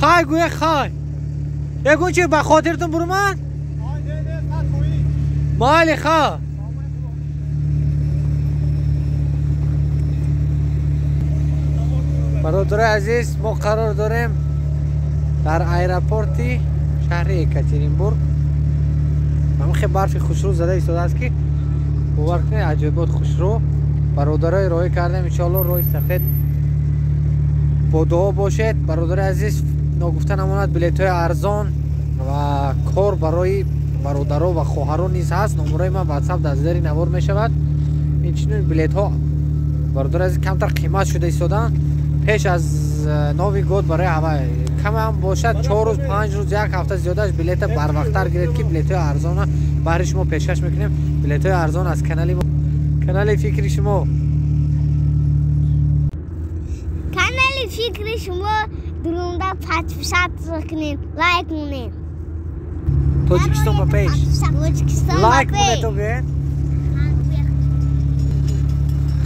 Хай гӯя хай. Ягон чи ба хотиртон бурмад? Майли ха. Бародарои азиз, мо қарор дорем дар аэропорти шаҳри Екатеринбург. Ҳамин барфи хушрӯ зада истодааст ки бовар кунед, аҷоибот хушрӯ. Бародарои роҳӣ кардем, иншоалло роҳи сафед бо дуо бошед. Бародари азиз, ногуфта намонад, билетҳои арзон ва кор барои бародаро ва хоҳарон низ ҳаст. Номерои ман ватсап дар зери навор мешавад. Инчунин билетҳо бародари азиз камтар қимат шуда истоданд. Пеш аз Новый год барои ҳава камам бошад 4 рӯз, 5 рӯз, як ҳафта зиёдаш билета барвақттар гиред ки билетҳои арзона баҳри шумо пешкаш мекунем. Билетҳои арзон аз канали мо, канали фикри шумо. Канали фикри шумо дурунда подписаться кунед, лайк монед. Тоҷикистон ба пеш. Тоҷикистон ба Лайк пеш. монед ге.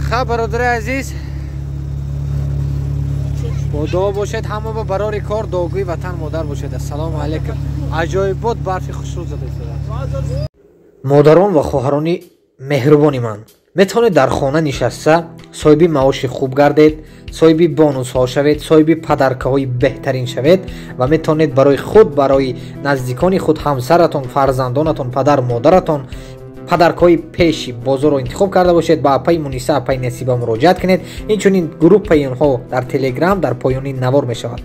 Ха, бародари азиз, бо дуо бошед, ҳама ба барори кор, дуогӯи ватан модар бошед. Ассалому алайкум. Аҷоибот барфи хушрӯ зада истодааст. Модарон ва хоҳарони меҳрубони ман, метавонед дар хона нишаста соҳиби маоши хуб гардед, соҳиби бонусҳо шавед, соҳиби падаркаҳои беҳтарин шавед ва метавонед барои худ, барои наздикони худ, ҳамсаратон, фарзандонатон, падар модаратон падаркҳои пеши бозорро интихоб карда бошед. Ба апаи Муниса, апаи Насиба муроҷиат кунед. Инчунин группаи онҳо дар Телеграм дар поёни навор мешавад.